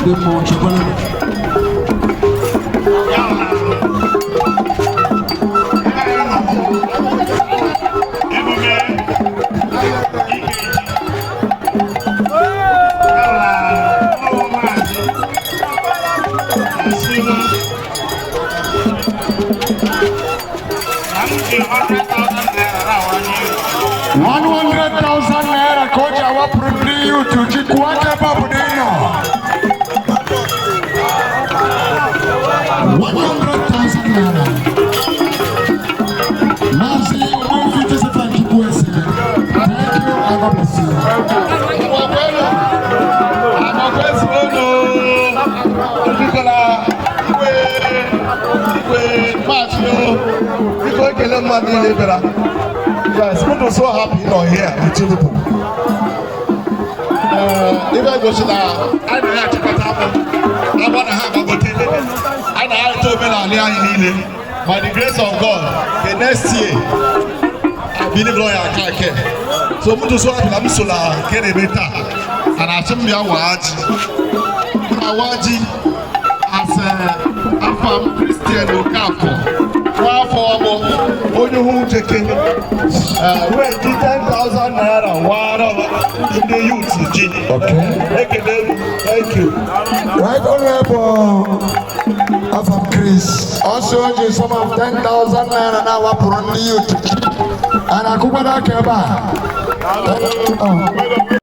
Ndị mmụọ chekwara. ₦100,000 ka o ji awapụrụ ndị youth ji kụọ aka ebe ọ bụla ị nọ. ₦100,000. Maazị Ogbuefi Joseph Chukwueze, thank you and God bless you. Biko, ekele mmadụ niile bịara. Yes, people so happy nọ here with you people. Ibe gosi na anyị na ya achịkọta agbụ agbụ na ha agbagote, anyị na ya eto omenala anyị niile. By the grace of God, the next year I believe lawyer aka eke. So m so happy na m so na nke na-eme taa, a na-asị m bịa waa ji, m na-awa ji as afam Christian Okafor, nwaafọ ọgbọ onye hụ Ucheke, wee ji ₦10,000 wara ndị youth ji. Ekele m, thank you. Right Honorable Afam Chris also ji sum of ₦10,000 na-awapụrụ ndị youth ji. A na-akụkwado aka ebe a. Oh.